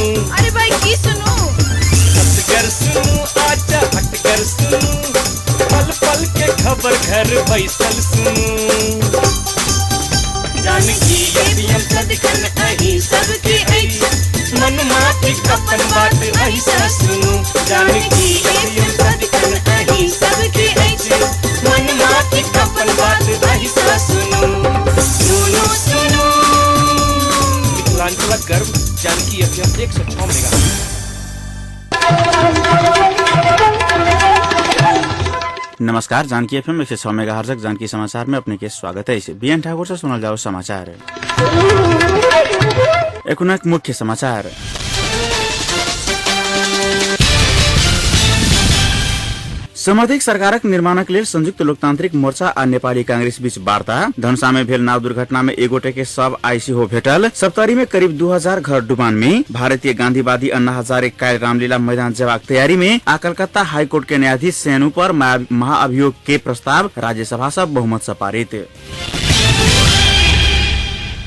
अरे भाई की सुनू? हटकर सुनू, आजा हटकर सुनू, पल पल के खबर घर बैसल सुनू। जानकी एफएम सदिखन अहीं सबके अछि, मन माफिक अपन बात अहीं सँ सुनू। जानकी एफएम सदिखन अहीं सबके अछि, मन माफिक अपन बात अहीं सँ सुनू। सुनू सुनू मिथिलांचलक गर्व जानकी एफएम 106 मेगा। नमस्कार, जानकी एफएम 106 मेगाहर्जक जानकी समाचार में अपने के स्वागत है। बीएन ठाकुर से सुनल जाओ समाचार। एखुनक मुख्य समाचार। सहमतिक सरकारक निर्माणक लेल संयुक्त लोकतांत्रिक मोर्चा आ नेपाली कांग्रेस बीच वार्ता। धनुषा में भेल नाव दुर्घटना में एक गोटे के शव आईसीयू भेटल। सप्तरी में करीब 2000 घर डुबान में। भारतीय गांधीवादी अन्ना हजारे काल्हि रामलीला मैदान जेबाक तैयारी में। आ कलकत्ता हाईकोर्ट के न्यायाधीश सेनु पर महाअभियोग के प्रस्ताव राज्यसभा से बहुमत से पारित।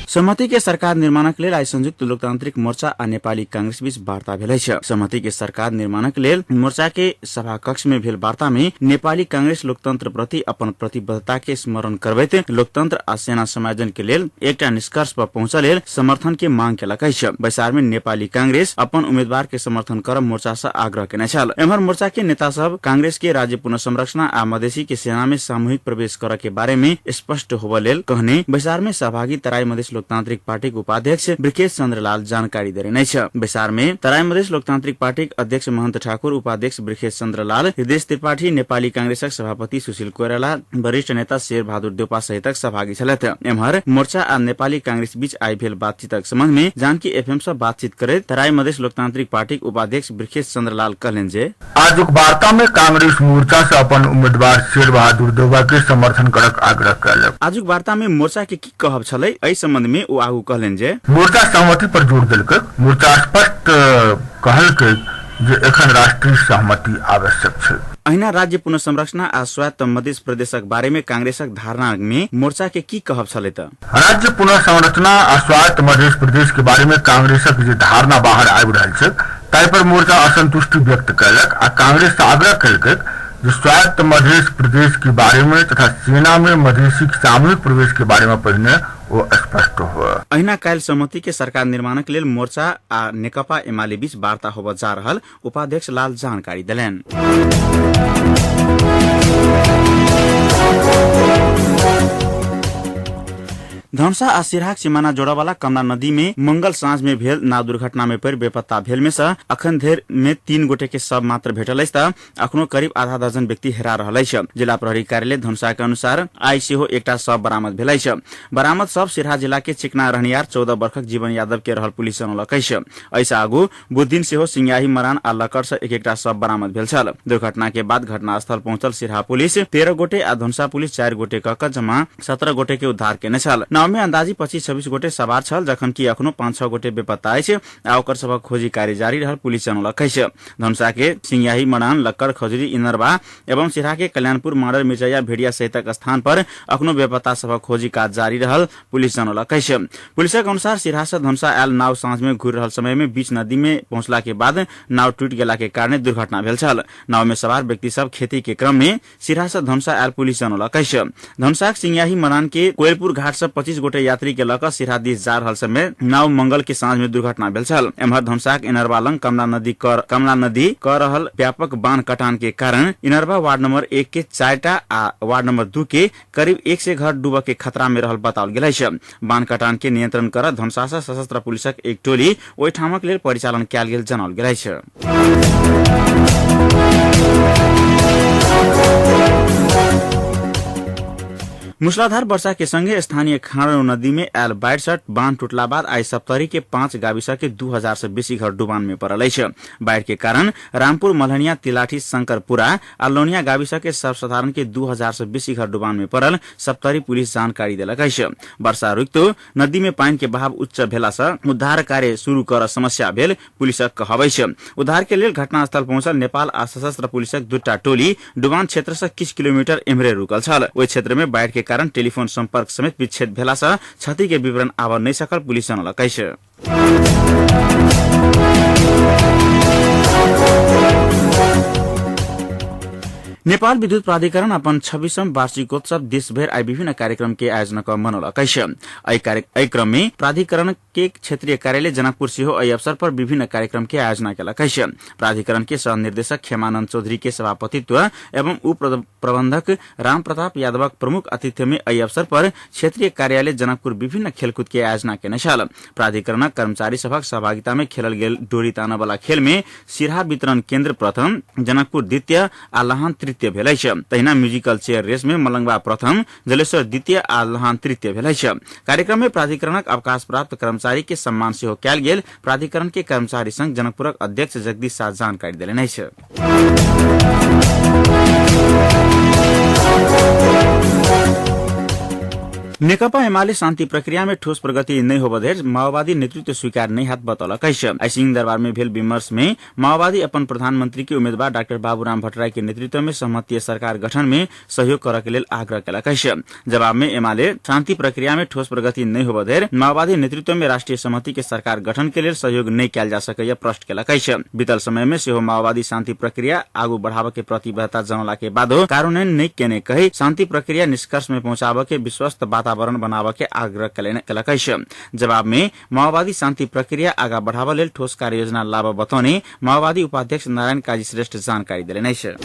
सहमति के सरकार निर्माणक लेल आइ संयुक्त लोकतांत्रिक मोर्चा आ नेपाली कांग्रेस बीच वार्ता भेल अछि। सहमति के सरकार निर्माणक लेल मोर्चा के सभा कक्ष में भेल वार्ता में नेपाली कांग्रेस लोकतंत्र प्रति अपन प्रतिबद्धता के स्मरण करबैत लोकतंत्र आ सेना समायोजन के लेल एकटा निष्कर्ष पर पहुंचल लेल समर्थन के मांग केलक अछि। बैसार में नेपाली कांग्रेस अपन उम्मीदवार के समर्थन कर मोर्चा से आग्रह केने छल। एम्हर मोर्चा के नेता सब कांग्रेस के राज्य पुनर्संरचना आ मधेसी के सेना में सामूहिक प्रवेश कर के बारे में स्पष्ट होबय लेल कहने बैसार में सहभागी तराई मधेस लोकतांत्रिक पार्टी के उपाध्यक्ष ब्रिकेश चंद्र लाल जानकारी देने अछि। बैसार में तराई मधेस लोकतांत्रिक पार्टी के अध्यक्ष महंत ठाकुर, उपाध्यक्ष ब्रिकेश चंद्र लाल, हृदय त्रिपाठी, नेपाली कांग्रेसक सभापति सुशील कोइराला, वरिष्ठ नेता शेर बहादुर देउपा सहितक सहभागी छलथि। एम्हर मोर्चा आ नेपाली कांग्रेस बीच आइ भेल बातचीतक संबंध में जानकी एफएम से बातचीत करैत तराई मधेस लोकतांत्रिक पार्टी के उपाध्यक्ष ब्रिकेश चंद्र लाल कहलनि जे आजुक वार्ता में कांग्रेस मोर्चा से अपन उम्मीदवार शेर बहादुर देउपा के समर्थन करक आग्रह कयलक। आजुक वार्ता में मोर्चा के की कहब छलै एहि संबंध में ओ आगू कहलनि जे मोर्चा सहमति पर जोर देलकै। मोर्चा स्पष्ट कहलकै जे एखन राष्ट्रीय सहमति आवश्यक छै। अहिना राज्य पुनर्संरचना आ स्वायत्त मधेस प्रदेशक बारे में कांग्रेसक धारणा में मोर्चा के की कहब छलै त राज्य पुनर्संरचना आ स्वायत्त मधेस प्रदेश के बारे में कांग्रेसक जे धारणा बाहर आबि रहल छै ताहि पर मोर्चा असंतुष्टि व्यक्त कयलक आ कांग्रेस से आग्रह कयलकै जे स्वायत्त मधेस प्रदेश के बारे में तथा सेना में मधेसी सामूहिक प्रवेश के बारे में पहिने ओ स्पष्ट हो। अहिना काल्हि सहमति के सरकार निर्माणक लेल मोर्चा आ नेकपा एमाले बीच वार्ता होबय जा रहल उपाध्यक्ष लाल जानकारी देलनि। धनुषा आ सिरहाक सिमाना जोड़वाला कमला नदी में मंगल साँझ में भेल नाव दुर्घटना में पड़ि बेपत्ता भेल में से अखन धरि में 3 गोटे के शव मात्र भेटल अछि त अखनो करीब आधा दर्जन व्यक्ति हेरा रहल अछि। जिला प्रहरी कार्यालय धनुषा के अनुसार आइ सेहो एकटा शव बरामद भेल अछि। बरामद शव सिरहा जिला के चिकना रहनियार 14 वर्षक जीवन यादव के रहल पुलिस जनौलक अछि। एहिसँ आगू बुध दिन सेहो सिंगाही, मरान आ लकड़ से एक एकटा शव बरामद भेल छल। दुर्घटना के बाद घटनास्थल पहुंचल सिरहा पुलिस 13 गोटे आ धनुषा पुलिस 4 गोटे क जमा 17 गोटे के उद्धार केने छल। नाव में अंदाजी 25-26 गोटे सवार छल, जखन कि अखनो 5-6 गोटे बेपत्ता अछि आ ओकर सभक खोजी कार्य जारी रहल पुलिस जनौलक अछि। धनुषा के सिंगाही, मरान, लक्कड़, खजुरी, इनरवा एवं सिरहा के कल्याणपुर, माडर, मिर्चैया, भेड़िया सहितक स्थान पर अखनो बेपत्ता सभक खोजी काज जारी रहल पुलिस जनौलक अछि। पुलिसक अनुसार सिरहा से धनुषा आयल नाव साँझ में घुरि रहल समय में बीच नदी में पहुंचला के बाद नाव टूटि गेला के कारण दुर्घटना भेल छल। नाव में सवार व्यक्ति सब खेती के क्रम में सिरहा से धनुषा आयल पुलिस जनौलक अछि। धनुषाक सिंगाही, मरान के कोयलपुर घाट से 25 गोटे यात्री के लऽ कऽ सिरहा दिस जा रहल समय नाव मंगल के साँझ में दुर्घटना भेल छल। एम्हर धनुषाक इनरवा लंग कमला नदी कर रहल व्यापक बांध कटान के कारण इनरवा वार्ड नंबर 1 के 4टा आ वार्ड नंबर 2 के करीब 100 घर डूबऽ के खतरा में रहल बताओल गेल अछि। बांध कटान के नियंत्रण कर धनुषा से सशस्त्र पुलिसक एक टोली ओहि ठामक लेल परिचालन कयल गेल जनाओल गेल अछि। मूसलाधार वर्षा के संगे स्थानीय खाँडो नदी में आयल बाढ़ि से बांध टूटला बाद आइ सप्तरी के 5 गाविस के 2000 से बेसी घर डुबान में पड़ल अछि। बाढ़ि के कारण रामपुर, मलहनिया, तिलाठी, शंकरपुरा आ लोनिया गाविस के सर्वसाधारण के 2000 से बेसी घर डुबान में पड़ल सप्तरी पुलिस जानकारी देलक अछि। वर्षा रुकितो नदी में पानि के बहाव उच्च भेला से उद्धार कार्य शुरू कर समस्या भेल पुलिसक कहब अछि। उद्धार के लेल घटनास्थल पहुंचल नेपाल आ सशस्त्र पुलिसक 2टा टोली डुबान क्षेत्र से किछु किलोमीटर एम्हरे रुकल छल। ओहि क्षेत्र में बाढ़ि के कारण टेलीफोन संपर्क समेत विच्छेद भेला से क्षति के विवरण आबऽ नहि सकल पुलिस जनौलक अछि। नेपाल विद्युत प्राधिकरण अपन 26वां वार्षिकोत्सव देशभर आइ विभिन्न कार्यक्रम के आयोजना क मनौलक अछि। एहि क्रम में प्राधिकरण के क्षेत्रीय कार्यालय जनकपुर सेहो एहि अवसर पर विभिन्न कार्यक्रम के आयोजना केलक अछि। प्राधिकरण के सह निर्देशक खेमानंद चौधरी के सभापतित्व एवं उप प्रबंधक राम प्रताप यादवक प्रमुख आतिथ्य में एहि अवसर पर क्षेत्रीय कार्यालय जनकपुर विभिन्न खेलकूद के आयोजना केने छल। प्राधिकरणक कर्मचारी सभक सहभागिता में खेलल गेल डोरी तानऽ वाला खेल में सिरहा वितरण केन्द्र प्रथम, जनकपुर द्वितीय आ लहान तृतीय भेल अछि। तहिना म्यूजिकल चेयर रेस में मलंगवा प्रथम, जलेश्वर द्वितीय आ लहान तृतीय भेल अछि। कार्यक्रम में प्राधिकरणक अवकाश प्राप्त कर्मचारी के सम्मान सेहो कयल गेल। प्राधिकरण के कर्मचारी संघ जनकपुरक अध्यक्ष जगदीश शाह जानकारी देलनि अछि। नेकपा एमाले शान्ति प्रक्रिया में ठोस प्रगति नहि होबधरि माओवादी नेतृत्व स्वीकार नहि हैत बतौलक अछि। आइ सिंह दरबार में भेल विमर्श में माओवादी अपन प्रधानमंत्री के उम्मीदवार डाक्टर बाबूराम भट्टराई के नेतृत्व में सहमतीय सरकार गठन में सहयोग करऽ के लेल आग्रह केलक अछि। जवाब में एमाले शान्ति प्रक्रिया में ठोस प्रगति नहि होबधरि माओवादी नेतृत्व में राष्ट्रिय सहमति के सरकार गठन के लेल सहयोग नहि कयल जा सकैया प्रश्न केलक अछि। बीतल समय में सेहो माओवादी शान्ति प्रक्रिया आगू बढ़ाबऽ के प्रतिबद्धता जनौला के बादो कार्यान्वयन नहि केने कहि शान्ति प्रक्रिया निष्कर्ष में पहुंचाबऽ के विश्वस्त वातावरण बनाबऽ के आग्रह केलक अछि। जवाब में माओवादी शान्ति प्रक्रिया आगा बढ़ाबऽ लेल ठोस कार्ययोजना लाबऽ बतौने माओवादी उपाध्यक्ष नारायण काजी श्रेष्ठ जानकारी देलनि अछि।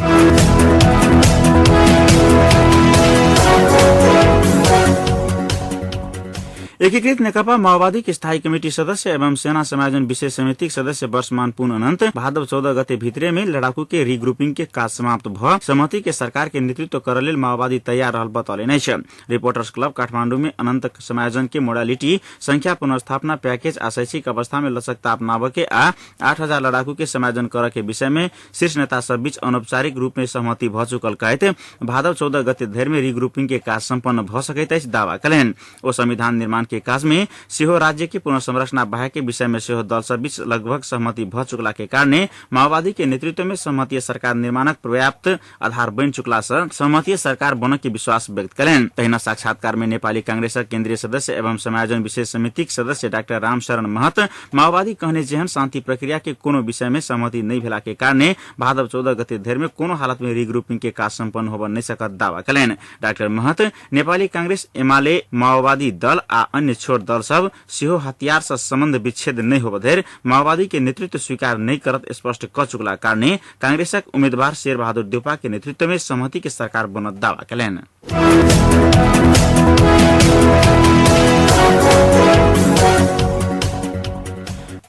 एकीकृत नेकपा माओवादी के स्थायी कमिटी सदस्य एवं सेना समायोजन विशेष समिति सदस्य वर्षमान पुन अनन्त भादव 14 गते भित्रे में लड़ाकू के रिग्रुपिंग के काज समाप्त भ सहमति के सरकार के नेतृत्व कर लेल माओवादी तैयार रहल बतौलनि अछि। रिपोर्टर्स क्लब काठमांडू में अनंत समायोजन के मोडालिटी, संख्या पुनर्स्थापना पैकेज आ शैक्षिक अवस्था में लचकता अपनाबऽ के आ 8000 लड़ाकू के समायोजन करऽ के विषय में शीर्ष नेता सब बीच अनौपचारिक रूप में सहमति भ चुकल कहैत भादव 14 गते धरि में रिग्रुपिंग के काज सम्पन्न भ सकैत अछि दावा कयलनि। ओ संविधान निर्माण के काज में सेहो राज्य के पुनर्संरचना बाहेक के विषय में सेहो दल सब बीच लगभग सहमति भ चुकला के कारणे माओवादी के नेतृत्व में सहमतीय सरकार निर्माणक पर्याप्त आधार बनि चुकला सँ सहमतीय सरकार बनऽ के विश्वास व्यक्त कयलनि। तहिना साक्षात्कार में नेपाली कांग्रेसक केन्द्रीय सदस्य एवं समायोजन विशेष समितिक सदस्य डाक्टर रामशरण महत माओवादी कहने जेहन शान्ति प्रक्रिया के कोनो विषय में सहमति नहि भेला के कारणे भादव 14 गते धरि में कोनो हालत में रिग्रुपिंग के काज सम्पन्न होबऽ नहि सकत दावा कयलनि। डाक्टर महत नेपाली कांग्रेस, एमाले, माओवादी दल आ अन्य छोट दल सब सेहो हथियार सँ सम्बन्ध विच्छेद नहि होबऽ धरि माओवादी के नेतृत्व स्वीकार नहि करत स्पष्ट क चुकला कारणे कांग्रेसक उम्मीदवार शेरबहादुर देउपा के नेतृत्व में सहमति के सरकार बनत दावा कयलनि।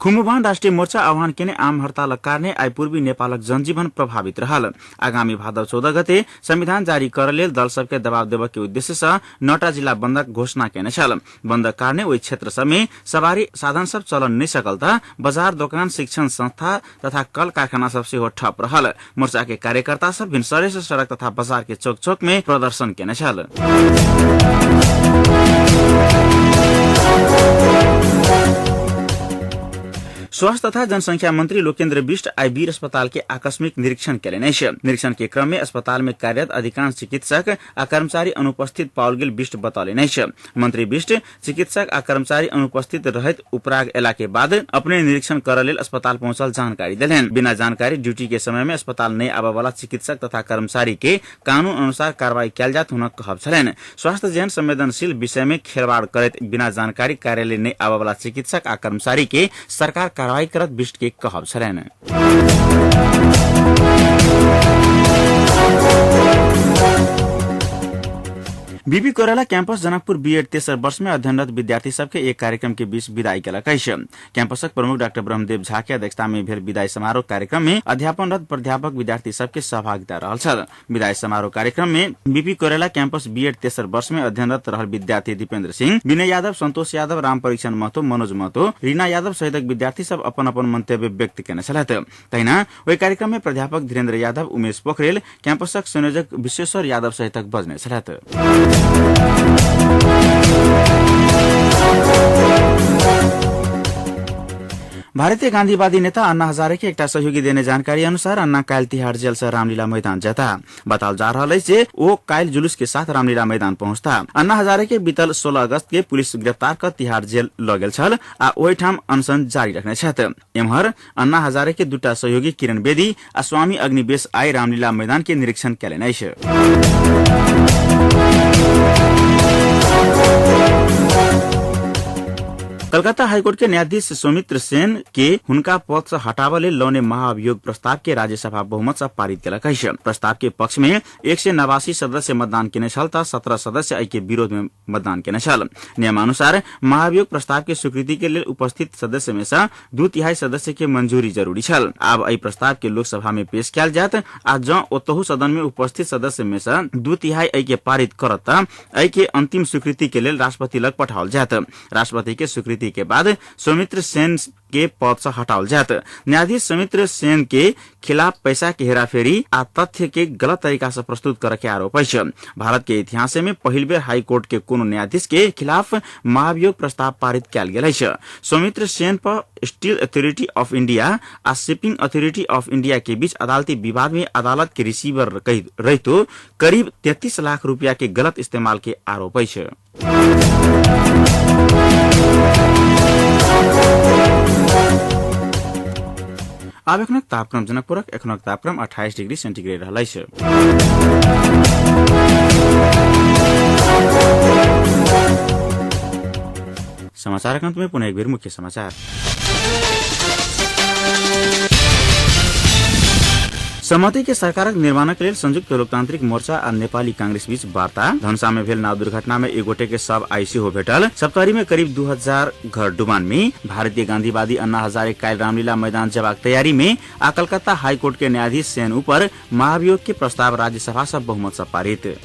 खुम्बुवान राष्ट्रिय मोर्चा आह्वान केने आम हड़तालक कारणे आइ पूर्वी नेपालक जनजीवन प्रभावित रहल। आगामी भादव 14 गते संविधान जारी कर लेल दल सबके दबाव देबऽ के उद्देश्य सँ 9टा जिला बन्दक घोषणा केने छल। बन्दक कारणे ओहि क्षेत्र सब में सवारी साधन सब चलन नहि सकल त बजार, दोकान, शिक्षण संस्था तथा कल कारखाना सब सेहो ठप रहल। मोर्चा के कार्यकर्ता सब भिनसरे से सड़क तथा बजार के चौक चौक में प्रदर्शन केने छल। स्वास्थ्य तथा जनसंख्या मंत्री लोकेन्द्र विष्ट आइ वीर अस्पताल के आकस्मिक निरीक्षण केलनि अछि। निरीक्षण के क्रम में अस्पताल में कार्यरत अधिकांश चिकित्सक आ कर्मचारी अनुपस्थित पाओल गेल विष्ट बतौलनि अछि। मंत्री विष्ट चिकित्सक आ कर्मचारी अनुपस्थित रहैत उपराग एला के बाद अपने निरीक्षण करऽ लेल अस्पताल पहुंचल जानकारी देलनि। बिना जानकारी ड्यूटी के समय में अस्पताल नहि आबऽ वाला चिकित्सक तथा कर्मचारी के कानून अनुसार कार्रवाई कयल जायत हुनक कहब छलनि। स्वास्थ्य जेहन संवेदनशील विषय में खेलवाड़ करैत बिना जानकारी कार्यालय नहि आबऽ वाला चिकित्सक आ कर्मचारी के सरकार कार्रवाई करत विष्ट के कहब छलनि। BP Koirala campus Janakpur BEd तेसर वर्ष में अध्ययनरत विद्यार्थी सबके एक कार्यक्रम के बीच विदाई केलक अछि। कैंपसक प्रमुख डाक्टर ब्रह्मदेव झा के अध्यक्षता में भेल विदाई समारोह कार्यक्रम में अध्यापनरत प्राध्यापक विद्यार्थी सबके सहभागिता रहल छल। विदाई समारोह कार्यक्रम में बीपी कोइराला कैंपस बीएड तेसर वर्ष में अध्ययनरत रहल विद्यार्थी दीपेन्द्र सिंह, विनय यादव, संतोष यादव, राम परीक्षण महतो, मनोज महतो, रीना यादव सहितक विद्यार्थी सब अपन अपन मंतव्य व्यक्त केने छलथि। तहिना ओहि कार्यक्रम में प्राध्यापक धीरेन्द्र यादव, उमेश पोखरेल, कैंपसक संयोजक विश्वेश्वर यादव सहितक बजने छलथि। भारतीय गांधीवादी नेता अन्ना हजारे के एकटा सहयोगी देने जानकारी अनुसार अन्ना काल्हि तिहाड़ जेल से रामलीला मैदान जाता। बताओल जा रहल अछि जे ओ काल्हि जुलूस के साथ रामलीला मैदान पहुंचता। अन्ना हजारे के बीतल 16 अगस्त के पुलिस गिरफ्तार कर तिहाड़ जेल ल गेल छल आ ओहिठाम अनशन जारी रखने छथि। एम्हर अन्ना हजारे के दूटा सहयोगी किरण बेदी आ स्वामी अग्निवेश आई रामलीला मैदान के निरीक्षण केलनि अछि। कलकत्ता हाईकोर्ट के न्यायाधीश सौमित्र सेन के हुनका पद से हटाबऽ लेल लौने महाअभियोग प्रस्ताव के राज्यसभा बहुमत से पारित केलक अछि। प्रस्ताव के पक्ष में 189 सदस्य मतदान केने छल त 17 सदस्य एहि के विरोध में मतदान केने छल। नियमानुसार महाअभियोग प्रस्ताव के स्वीकृति के लेल उपस्थित सदस्य में से 2/3 सदस्य के मंजूरी जरूरी छल। आब एहि प्रस्ताव के लोकसभा में पेश कयल जायत आ जँ ओतहु सदन में उपस्थित सदस्य में से 2/3 एहि के पारित करत त एहि के अंतिम स्वीकृति के लेल राष्ट्रपति लग पठाओल जायत। राष्ट्रपति के स्वीकृति के बाद सौमित्र सेन के पद से हटाओल जायत। न्यायाधीश सौमित्र सेन के खिलाफ पैसा के हेराफेरी आ तथ्य के गलत तरीका से प्रस्तुत करे के आरोप अछि। भारत के इतिहास में पहिल बेर हाईकोर्ट के कोनो न्यायाधीश के खिलाफ महाभियोग प्रस्ताव पारित कयल गेल अछि। सौमित्र सेन पर स्टील अथॉरिटी ऑफ इंडिया आ शिपिंग अथॉरिटी ऑफ इंडिया के बीच अदालती विवाद में अदालत के रिसीवर रहितो करीब 33 लाख रुपया के गलत इस्तेमाल के आरोप अछि। आब एखनक तापक्रम जनकपुरक एखनक तापक्रम 28 डिग्री सेंटीग्रेड रहल अछि। समाचारक अंत में पुनः एक बेर मुख्य समाचार। सहमति के सरकारक निर्माणक लेल संयुक्त लोकतांत्रिक मोर्चा आ नेपाली कांग्रेस बीच वार्ता। धनसा में भेल नाव दुर्घटना में एक गोटे के शव आईसीयू भेटल। सप्तरी में करीब 2000 घर डुबान में। भारतीय गांधीवादी अन्ना हजारे काल्हि रामलीला मैदान जबाक तैयारी में आ कलकत्ता हाईकोर्ट के न्यायाधीश सेन ऊपर महाभियोग के प्रस्ताव राज्यसभा से बहुमत से पारित।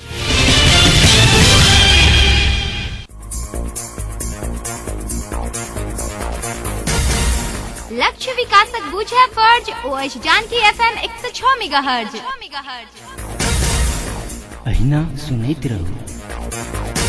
लक्ष्य विकासक बुझे फर्ज ओ अछि जानकी एफएम 106 मेगाहर्ज। अहिना सुनैत रहू।